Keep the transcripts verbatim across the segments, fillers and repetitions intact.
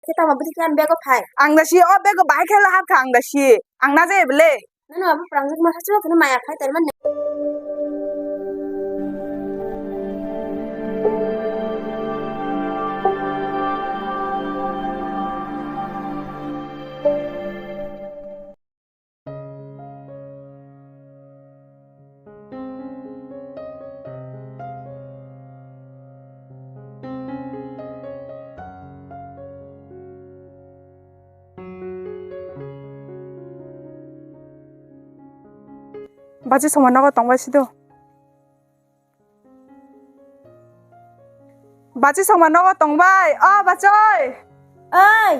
Khe tamo bwtwi khe ani bego phai. Ang da si o bego bahai khe lahar kha ang da si. Ang na je bele. Nano abo prangjak ma hachu khe maya khai tar man. Bachi songma nogo tongbai sido. Bachi songma nogo tongbai. O bachoi. Oi.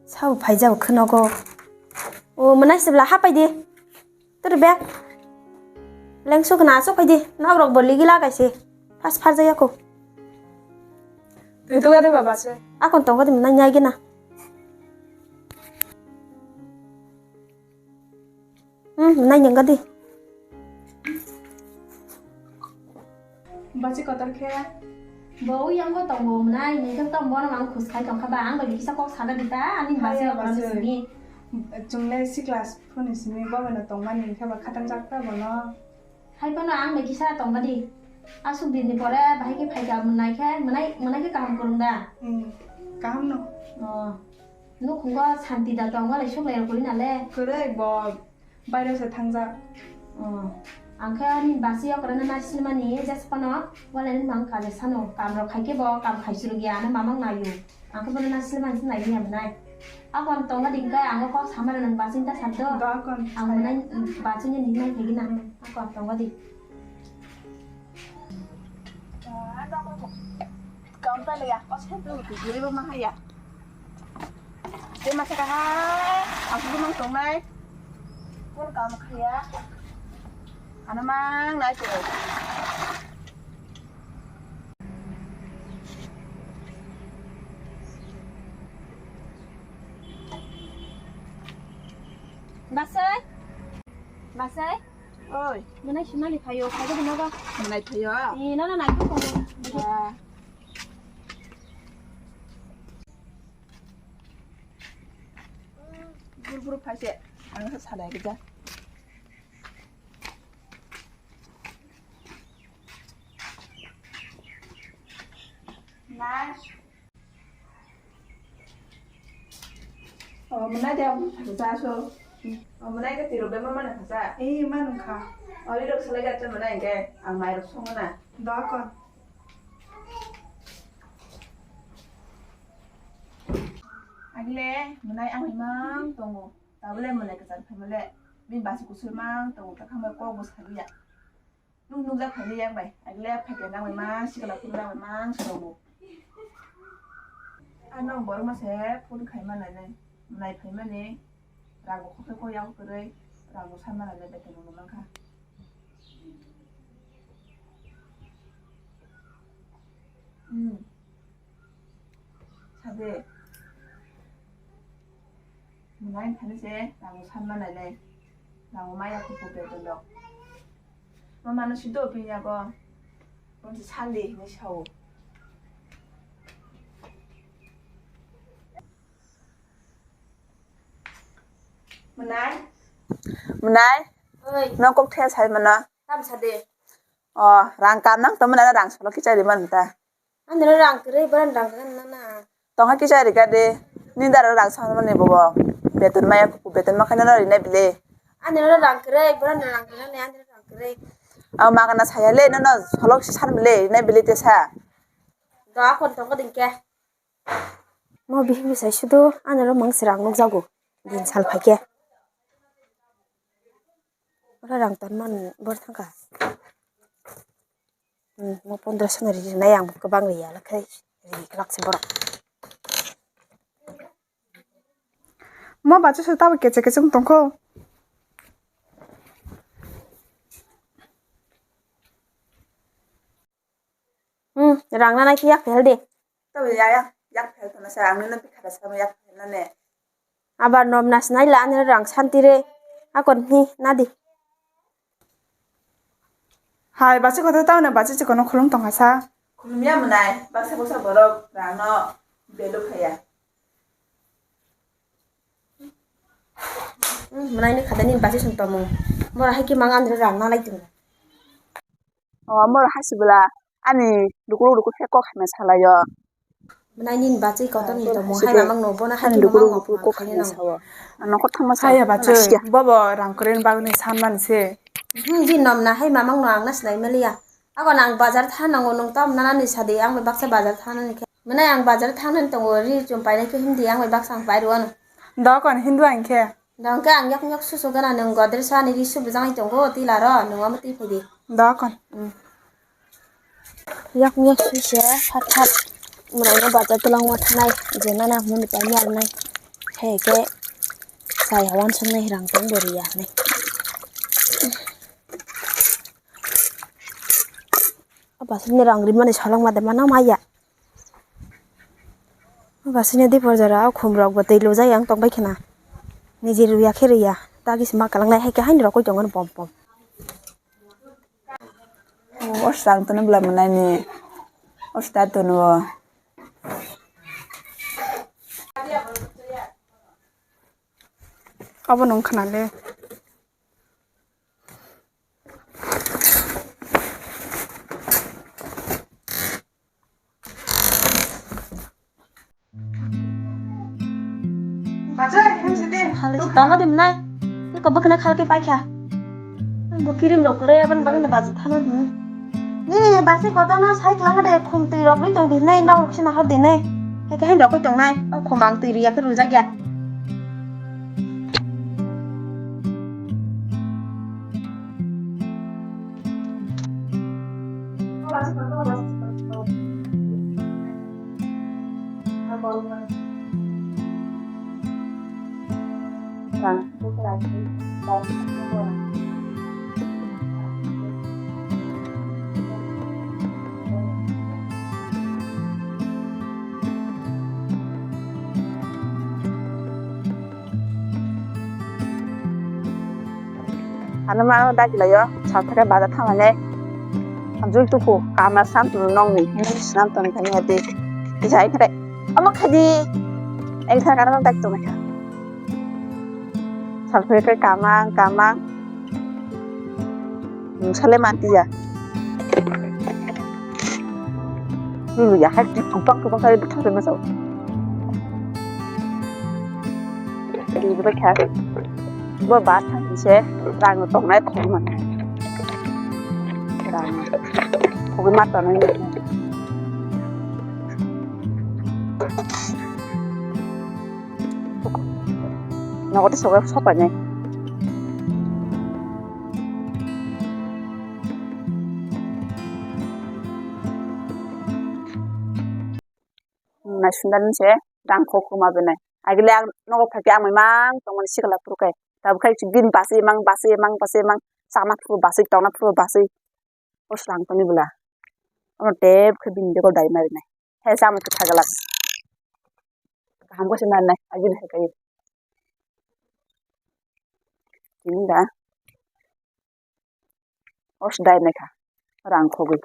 Sao phaijao khenogo. O mwnai sibla hapai di. Turi be. Lengsu khna asuk phaidi. Nok rok bo ligi lagai se. Pas phar jaya ko. Tui tu gade baba se. Akon tongo di mwnai nyai gina. Hmm, mwnai nyang gadi. Bachi kotor khe. Bo yango tongo mwnai, ni khe tong bono ang khus khai tong kha ba, ang bai kisa kok sana di ta, ani bachi. Haya, okra bachi. Sini. Chungle C class phone sini bo bai no tong mani khe ba khatang jak ta bono. Hai phano ang bai kisa tong ba di. Asuk din ni pore bahai khe phai ka mwnai khe, mwnai, mwnai khe kaham kwrwng da. Hmm, kaham no. Oh. Nukhungo santi da tong walai suklai rw kwrwi na le. Kwrwi bo bairo se thangjak. Oh. Ang khe ani basi okra na nai sinimani jes phano walai ni mang kaje sano kam rok khai khe bo kam khai suru gya ano mamang nayo. Ang khe bono nai sinimani sinai ni amnai. Akon tonga ding kai ang kok samara nang basi ta sat do. Da kon. Ang sai. Mwnai basi ni ni nai khai gina. Hmm. Akon tonga di. Kaunta le ya, o se tu tu guri bo ma ha ya. Te ma saka ha, aku tu mang tong nai. Kon kam kha ya. Ano mang nai tu. Basai? Basai? Oi. Mwnai swnali phaio, phaio bwna ba? Mwnai phaio? Eh, nono nai khe tongo. Ah. Bur bur phaise, ang khe salai rwja. Nai. O, mwnai de, ja so. O, mwnai ke tirok de mama na kha sa. Eh, manu kha. O, ri rok salai ga cha mwnai ke, ang mai rok songo na. Da kon. Agle, mwnai ang imang tongo. Tabule mwnai kwchar phaimale. Bini basi kusur mang tongo, ta khambai kok bo sabiya. Nung nukjak phaidi yang bai, agle phaikhe nang bai mang sikla phuru nang bai mang sorogo. Ano borok mase phone khai ma nai nai, nai phai mani, rago khokhe kok yang kwrwi, rago san ma nai nai beton rok mankha. Hmm. Sade. Nai phani se, rago san ma nai nai, rago maya khupu beton rok. Mama no sido pinya bo. Bonsi sali hinwi sao. Mwnai? Mwnai? Oi. No kok thaya sai mano? Tam sa de. O, rang kam nang to mwnai rang solo kichari man ta. Ani rang kwrwi, boran rang kwrwi nana. Tongha kisa rika de. Ni dara rang samani bobo. Beton maya kuku beton makhai no rina bile. Ani rang kwrwi, boran rang kwrwi, ani rang kwrwi. Ang magana saya le, nono solok si san bile, rina bile tesa. Da kon tongo dingke. Mo bihi bisai sudo, ani ro mang sirang nukjago. Din sal phaikhe. Ora rang ton man bor thangka. Hmm, mo pondro sona ri nai ang kwbang ri ya, lakhai ri kwlak se borok. Mo bacha se tabo keche keche wng tongkho. Hmm, rang nana ki yak phel de. Tabo ya ya, yak phel tona sa, ang nino bikha da sa mo yak phel nane. Abar nom nas nai la ani rang santi re. Akon hi nadi. Hai, bachai kotor tao na bachai chikon no khulum tongha sa. Khulum ya mwnai, baksa baksa borok rang no belu khaya. Hmm, mwnai ni khata nini bachwi song tongmung. Mora hai khe mang andre rang na lai tongo. O, mora hai sibla ani dukuruk dukuruk khe kok hamya salaio. Mwnai nini bachwi kotor ni tongmung hai mamang no bono hai ani khe dukuruk mamang no dukuruk kok hamya sao. Nokho thangma saya bachwi bobo rang kwrwini bagwi sanmani se. Hmm, di nom na hai mamang no ang na sinai maliya. Ako nang bazar thanango nung tom nana ni sadi ang bai baksa bazar thanani khe. Mwnai ang bazar thanani tongo ri chum painai khe hindi ang bai baksa ang pai rwano. Dokon hindu ang khe. Dong khe ang yak yak susu gana nung godre sani ri su bujang tongo tila ro nung amo twi phai di. Dokon. Hmm. Yak yak suse hat hat mwnai no bazar tulang ma thanai je nana hwnwi pai ni arnai. Khe khe sai hawan sungnai rang tong bo riya nai. Abasini rang rimani solong made mano maya. Abasini di porjara khum rok bo tei lujai ang tong bai khna. Niji ruya khe ruya. Tagi sima kalang nai hai khe haini rokoi tongo bom bom. O sang tono bla manai ni. O sta tono. Abo nung khna le. Hali si tama dim nai. Ni ko bakna khal ke paikha. Bo kirim rok le ban bagna baji thana dim. Ni basi kotana sai klang de khum twi rok ni tong di nai nok si na ha di nai. He ke hen rok tong nai. Khum ang twi riya ke rujak ya. Ano ma dagi layo, salthaka bazar thanglai nai. Hamjul tuku, kama sam tu nong ni, hindu sinam tu ni kani ati. Ijai kare, amo khadi, eng thar kana dagi tu mekha. Salthaka kamang, kamang. Nung sale manti ya. Lu ya, hai di kupang kupang kali betul betul. Di betul kan. Bo bat thang se rang tongnai thong man. Rang thong ma tongnai. Nogo tei sogo sopainai. Nai sundani se rang kho khuma benai. Agile ang nogo phaikhe ang mai mang tongmani sikla phuru kai. Tabuk khai bini basi mang, basi mang, basi mang. Chana phuru basi, tongna phuru basi. O slang toni bwla. Ono tep khe bini bego dai mari nai. He chama khe thagala. Kaham khe se mari nai. Agini hai kai. Tini da. O se dai nai kha. Rang khogwi.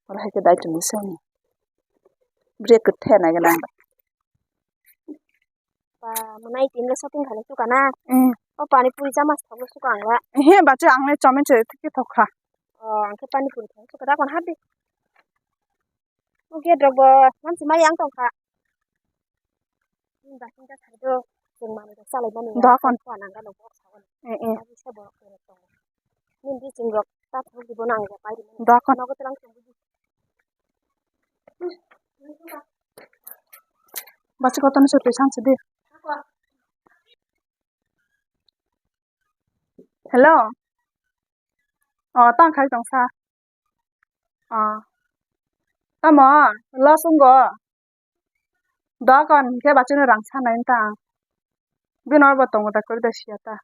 Oro hai khe dai tongwi se. Break khe thena gana. Ba, mwnai tin le shopping khainai suka na. Mm. O pani puri chama thok le suka ang le. He, bacha ang le chowmin se thik thok kha. O, ang khe pani puri thok suka da kon hadi. O gate rok bo mansi mai ang tong kha. Ni ba tin ta thai do, chwng manwi rok chalai mani. Da kon. Ko anang ga no box ha. Eh, eh. Abi se borok khe rok tongo. Nini bising rok ta thok di bono ang rok pai di mani. Da kon. Nogo tlang chwng budi. Basi kotorni se twi sanse di. Hello. O, tang khai tong sa. O. Tamo, loss wnggo. Dogan hinkhe bachino rang sanai wngtang. Bini oro bo tongo da kwrwi da siya ta.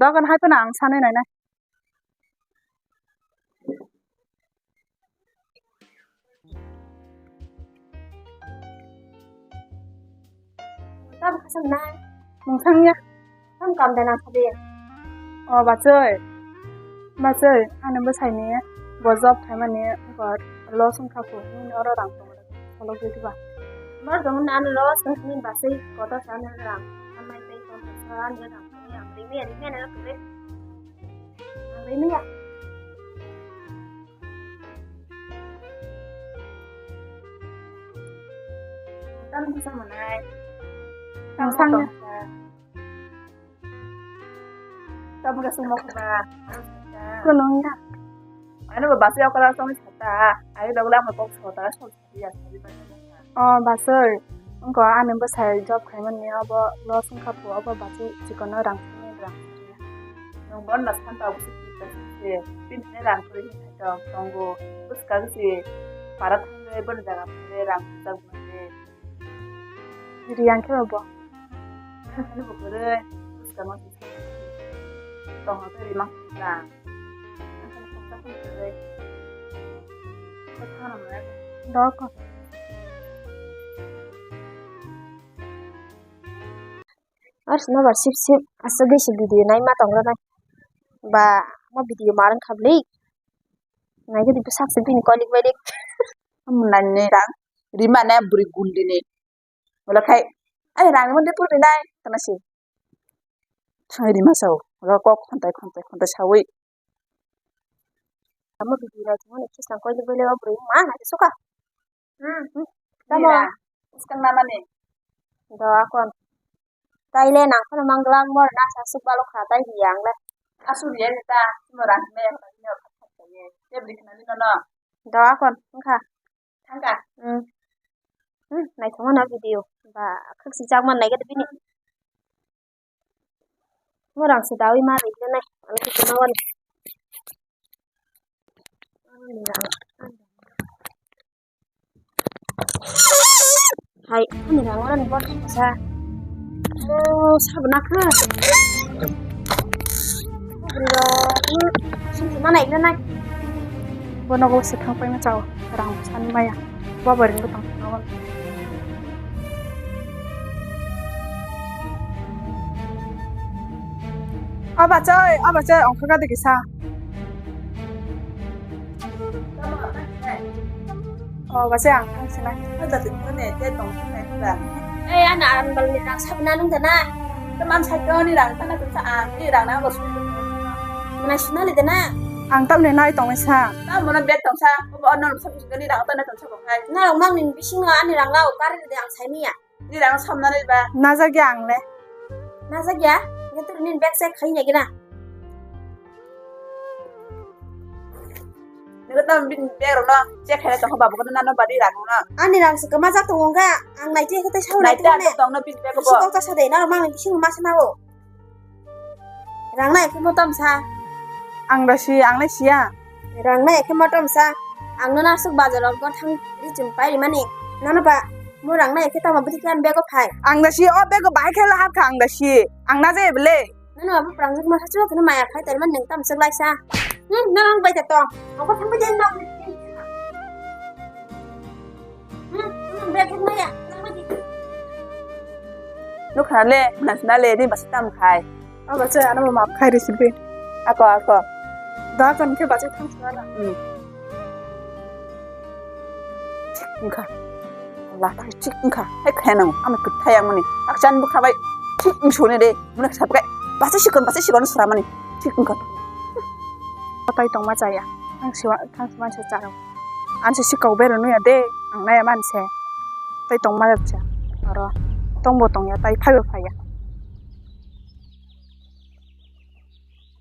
Dogan hai phano ang sanai nainai. Tamo khasam nai. Mung thangya. Tam kam da nang khabe. O bachoi. Bachoi, ani bwsaini bo job khaimani bo loss wngkha kho, nini oro rang tongo. Kolok dui ba. Mar dong na ano lo sini basai kotor sa ano rang. Amai tai kotor sa ano rang. Ang rimi rimi ano rang. Ang rimi ya. Tam bisa manai. Tam bisa. Tam bisa mau kena. Kunung ya. Ano ba basi aku langsung cerita. Ayo dong lah mau kok cerita. O basoi, wngkha ani bwsai job khaimani, obo loss wngkha phu, obo bachwi chikon no rang simi rang simi. Nwng bono no santa obo se se, bini hwnwi rang kwrwi hinwi tong tongo, bwskang se para thangwi bono jaga thangwi rang kwchak mani. Riyang khe bo. Ani bo kwrwi bwskango se tongna tei rima kwrwi. Dok. Ars no ba sip sip aswk se video nai ma tong rwnai. Ba mo video ma rwng kha bwlwi. Nai khe sak se bini kolik bailik. Nai ne rang rima ne bwrwi gundini. Wala khai, ai rang ni mande puri nai, kana si. Thangri ma sao, wala kok khontai, khontai, khontai sawi. Amo bidi rai thangmani kisna koi ni bele o bwrwi ma nai suka. Hmm. Tamo. Skang namani. Do akon. Taile nang khana manglang mor na sa suk balo kha tai di ang le. Asu riya ta, mo rang me, me kha kha ye. Te bri khna ni no no. Do akon, wngkha. Thangka. Hmm. Hmm, naithok mano video. Ba, khak si chak man nai khe bini. Morang se dawi ma ri nai. Ano khe ma wan. Hai, ani rang ora ni bor sa. Oh, sabna kha. Bro, sini mana ikna nai. Bono go se thang pai ma chao. Rang san maya. Baba ring tang. Aba chai, aba chai, ongkha ka dikisa. O, bachai ang thang sinai. Ada tu ne, te tong sinai tu da. Eh, ana aram bal ni rang sabna nung da na. Teman sai to ni rang tana tu sa ang, ni rang na bos. Mana suna le da na. Ang tam ne nai tong sa. Ta mana bag tong sa. Obo ono sa ni rang tana tong sa bo khai. Na rang mang ni bising ani rang la o kar ni de ang sai ni ya. Ni rang samnani ba? Najak ya ang le. Najak ya? Nge turi nin bag check khai nai gina. Nge tam bin bag rok no check khai tong babu kono nano bari rang no. Ani rang se kama jak tong ga. Ang nai te kete sau nai te. Nai te tong no bin bag bo. Bisi kok ta sa de na mang bisi ma sa na o. Rang nai khe motom sa. Ang da si, ang nai siya. Rang nai khe motom sa. Ang no nasuk bazar o thang ri chum pai ri mani. Nano ba mo rang nai khe tamo bwtwi khe ani bego phai. Ang da si o bego bahai khe lahap kha ang da si. Ang na je bele. Nano ba prangjak ma sa chuma khe maya khai tar man nang tam suk lai sa. Hmm, nang ang bai ta tong. Ang ko thang bai den bang. Nukha le, nasna le, ni basi tam khai. Aba che, ano ma khai risibi. Ako, ako. Da kon khe basi thang sala. Hmm. Thik wngkha. La ta thik wngkha. Hai khai nang, ama kwthai ang mani. Akchan bukha bai. Thik wngsone de. Muna kisa bai. Basi sikon, basi sikon sura mani. Thik wngkha. Apai tongma chaya. Ang siwa, thang siwa se charang. Ang se sikau bero nuya de, ang naya man se. Tai tong ma se. Aro tong bo tong ya, tai phai bo phai ya.